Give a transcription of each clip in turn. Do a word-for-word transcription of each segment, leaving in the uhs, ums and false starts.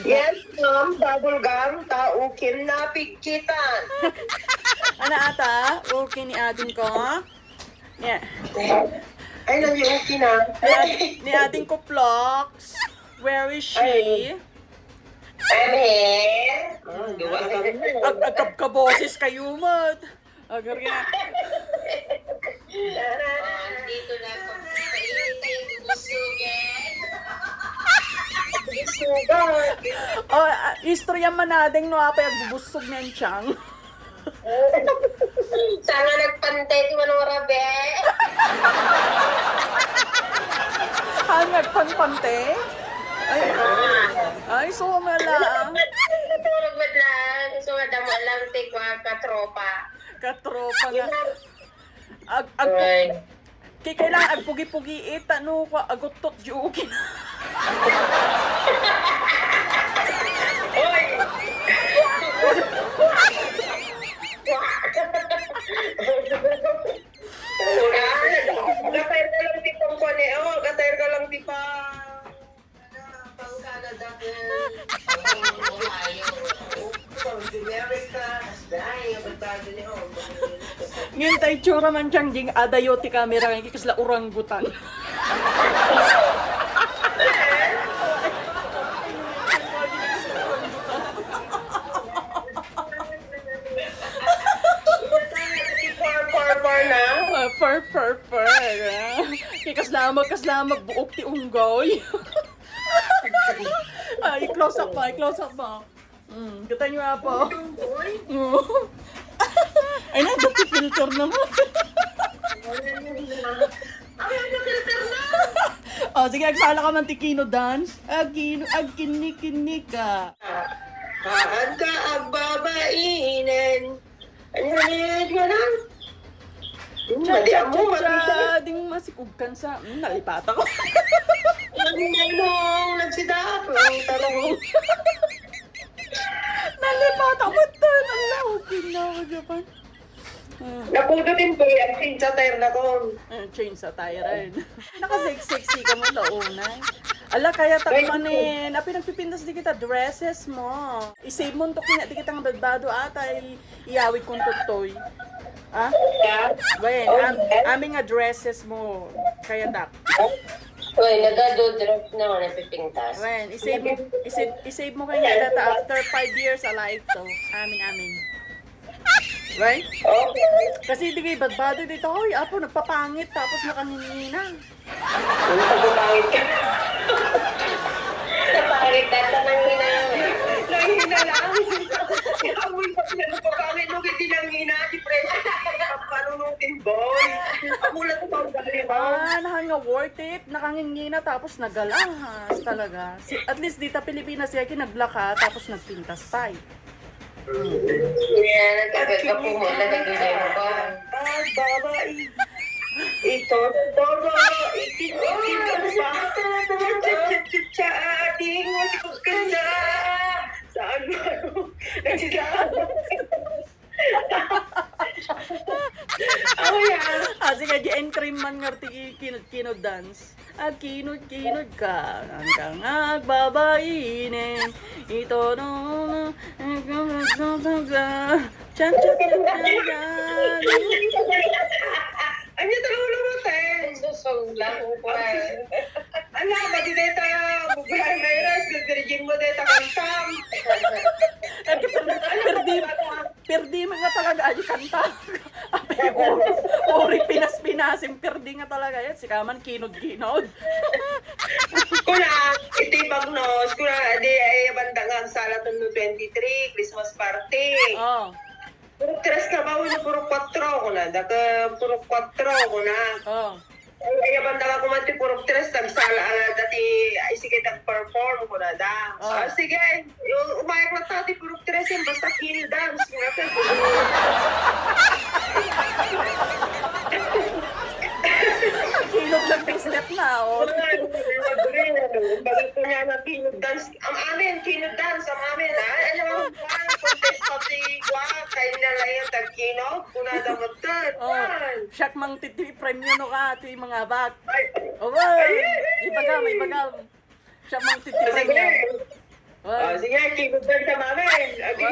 Yes, ma'am. Bubble gum, ta ukim na pigkitan. Ano ata? Okay ni ading ko, ha? Yeah. Ay, nani okay na. Ni ad-, ni ading ko, Flox. Where is she? Ay. I'm here. Oh, gawa ka rin. Ag-, agkabkaboses kayo, mat. Agar nga. Dito na ako. Kayo kayo bubusugin. Busugan. Oh, ah, istorya man natin, no, apay agbubusog ng tiyang. Sana nagpante ti Manora, be. Ah, nagpanpante? Ay, ay, so, wala, ah. Natulog met lang. So, madamo lang ti kwa katropa. Katropa na. Ag-, ag-, Ay. Kay kailangan agpugi-pugi, eh, tano ko, aguttot, joke. Oy! Gatay ka lang ti pangkuan, eh, oh, gatay ka lang ti pa. Ngem ta itsura man diyang ding adayo ti kamera, nga kasla orangutan. Fur, fur, fur na. Ah, fur, fur, fur, ah. Kay kasla, kasla, buok ti unggoy. Ay, i-close up mo, i-close up mo. Mm, kita niyo, apo. Unggoy? Oo. Ay, na, dati filter naman. Ay, ano, filter na? Oh, sige, agsala ka man ti Kino dance. Agkino, agkinni-kinni ka. Haan ka, agbabainen. Ano, ano, ano, ano? Hmm, cha, madi cha, amo, cha, madi cha, siya. Ding masikog kan sa, hmm, nalipat ako. Ang nanong, nagsidaak, ang tarong. Nalipat ako, tan, Allah, okay na, Japan. Ah. Napudot yung boy, ang change attire na ko. Ah, change attire, ay. Naka-sexy ka mo, launay. Ala, kaya ta. Ay, manen, api nagpipintas di kita, dresses mo. I-save mo to kanya, di kita nga badbado, ata, i-, iyawid kong tutoy. Ah? Yeah. Wen, Oh, am-, yes. Amin nga dresses mo, kaya ta. Uy, nagado dress na nga napipintas. Wen, i-save mo, i-save, i-save mo kanya data after five years alive to. Amin, amin. Right? Okay. Kasi di kayo badbado dito, "Hoy, apo, nagpapangit, tapos nakangingina." Ang pagpapangit ka. Napangit na sa nangina. Nangina lang. Amoy pagpapangit mo, kaya tinangina, depression. Panunutin, boy. Amulat pa ang dali mo. Ah, nahan nga worth it. Nakangingina, tapos nagalahas talaga. Si, at least, dita Pilipinas, yaki naglaka, tapos nagpintas pa eh. Yan, ang gaganda po mo, nagaganda mo ba? Ay, babae. Ito, todo, itin, itin, ano ba? Cha, cha, cha, cha, ating, masikog ka na. Saan mo? Nagsisaan? Oh, yeah. Ah, sige, di entry man nga ti Kino, Kino dance. Agkinod-kinod ka, ang kang agbabaine. Ito no, chan, chan, chan, chan, chan. Anya, talulo mo, te? Susong lang, upuan. Ala, pati deta, bubuhay virus, gagarigian mo deta, kantam. Perdi, perdi, perdi mo nga talaga, ay, kanta. Apay, uri, uri Pinas-Pinasin, perdi nga talaga yan. Sika man, kinod-kinod. Kuna, iti bagnos, kuna, di, ay, banda nga, sala, tuno twenty-three, Christmas party. Oh. Puro tres ka ba? Wala, puro kwatro, kuna. Daga, puro kwatro, kuna. Oh. Ay, ay, banda nga kuman ti puro tres, nagsala, ah, dati, ay, sige, nag-perform, kuna da. Oh. Ah, sige, yung umayak na tati, puro tres, yung basta kill dance, kuna. Kinod lang yung step na, oh. Wala, wala, wala. Bakit ko niya na kill dance? Ang amin, kinod dance, ang amin, ah. Ano, Kuwan, contest pati, kuwan, kain na lang yung tagkino, kunada mo to, Oh, kuwan. Siak mang titi premyo no ka, ti mga bag. Ay. Oh, Ay. Ibagam, ibagam. Siak mang titi Sige. Premyo. Sige, keyboard ka, mami. Abi.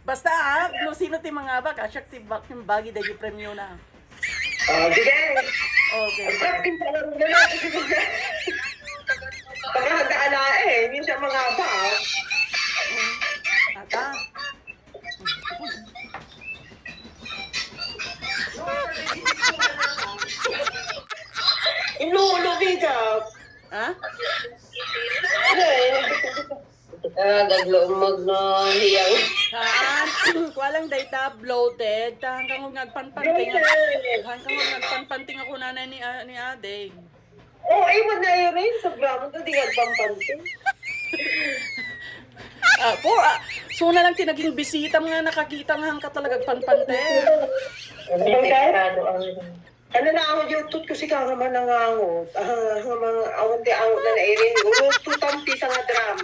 Basta, ah, no sino ti mangabak, ah, siak ti bak-, bagi dagiti premiona. Ah, sige. Okay. Ang sarap din pala ng gano'n. Pagkakataala eh, minsan mangabak. Ata. Inuulo, Bida. Ha? Ano eh? Ah, gaglo umag no hiyang. Haan, kua lang dayta, bloated. Ta, hanggang nga agpanpanting ako. Bloated. Hanggang nga agpanpanting ako nanay ni, ah, ni Ading. Oh, ay, wag na yun eh. Sobra mo to, di agpanpanting. Ah, po, ah, so na lang ti naging bisita nga nakakita nga hangka talaga agpanpanting. Delikado ang Ano na ako, yung tut ko si Kang naman nangangot. Ah, nga mga awan ti angot na nairing. Ulo, tutampi sa nga drum.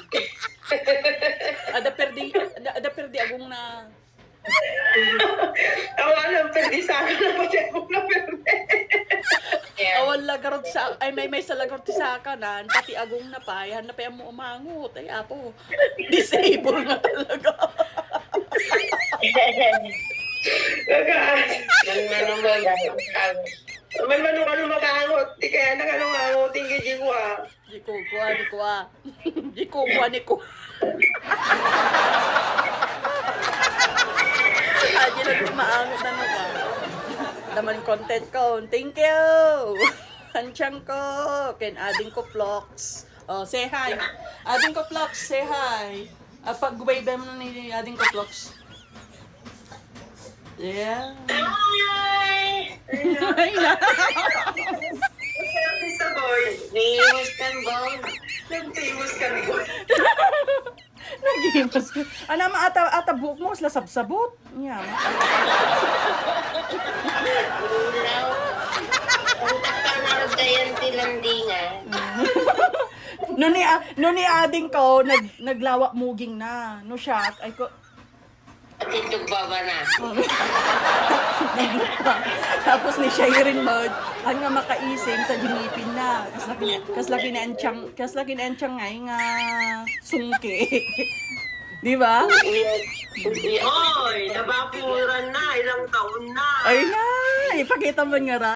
Ada perdi, ada, ada perdi agong na. Awan ang perdi sa akin na pati ako na perdi. Yeah. Awan lagarot sa, ay, may, may sa lagarot sa kanan, pati agong na pa, yan na pa yung umangot. Ay, apo. Disable nga talaga. Gaga. Nang ano mo, gaga. May manok ano makangot. Di kaya nang ano ngangot. Hindi, di ko ah. Di ko, kuha, di ko ah. Di ko, kuha, di ko. Ah, di lang maangot ano ka. Naman content ko. Thank you. Hansyang ko. Ken ading ko vlogs. Oh, say hi. Ading ko vlogs, say hi. Ah, pag-wave mo ni ading ko vlogs. Yeah. Hi! Hi na. Sabi sa boy, nag-famous kan boy. Nag-famous kan boy. Nag-famous ka. Ana, ma, ata, ata buhok mo, sila sabsabot. Yeah. Ulaw. Ang tatangarag kayan ti landingan. No ni, ah, no ni ading ko, nag-, naglawa muging na. No siya, ay ko, Pati tugbaba na. Tapos ni Shireen Mode, ang nga makaisim sa ginipin na. Kas lagi, kas lagi na ang tiyang, kas lagi na ang tiyang nga, nga sungki. Di ba? Oy, nabakuran na, ilang taon na. Ay na, ipakita mo nga ra.